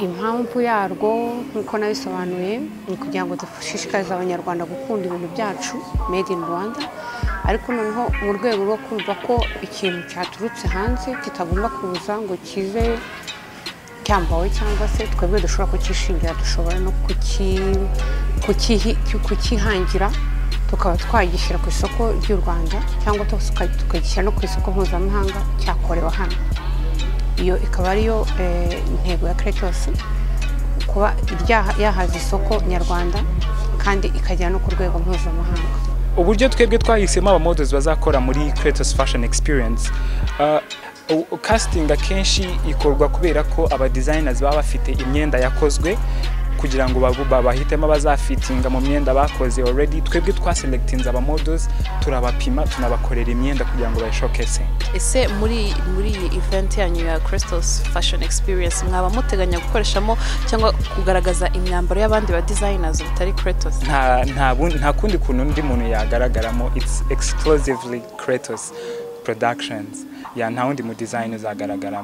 Impamvu yarwo, nk'uko nabisobanuye, ni ukugira ngo dushishikarize Abanyarwanda gukunda ibintu byacu made in Rwanda, ariko noneho mu rwego rwo kumva ko ikintu cyaturutse hanze kitagomba kuza ngo kize cyambawe, cyangwa se twebwe dushobora kucyishingira, dushobora no kukihangira, tukaba twagishyira ku isoko ry'u Rwanda cyangwa tukagishyira no ku isoko mpuzamahanga cyakorewe hano. Iyo ikaba ariyo intego ya Cretos, kuba yahaza isoko nyarwanda kandi ikagera no ku rwego mpuzamahanga. Uburyo twebwe twahisemo abamodels bazakora muri Cretos Fashion Experience, casting akenshi ikorwa kubera ko aba designers baba bafite imyenda yakozwe kugira ngo bahitemo abazafitinga mu myenda bakoze already. Twebwe twaselectinze aba models, turabapima, tunabakorera imyenda kugira ngo bayishowcase. Ese muri iyi event yanyu ya Cretos Fashion Experience mwaba muteganya gukoreshamo cyangwa kugaragaza imyambaro y'abandi ba designers batari Cretos? Nta kundi kuntu undi muntu yagaragaramo. It's exclusively Cretos Productions, ya nta wundi mu design uzagaragaramo.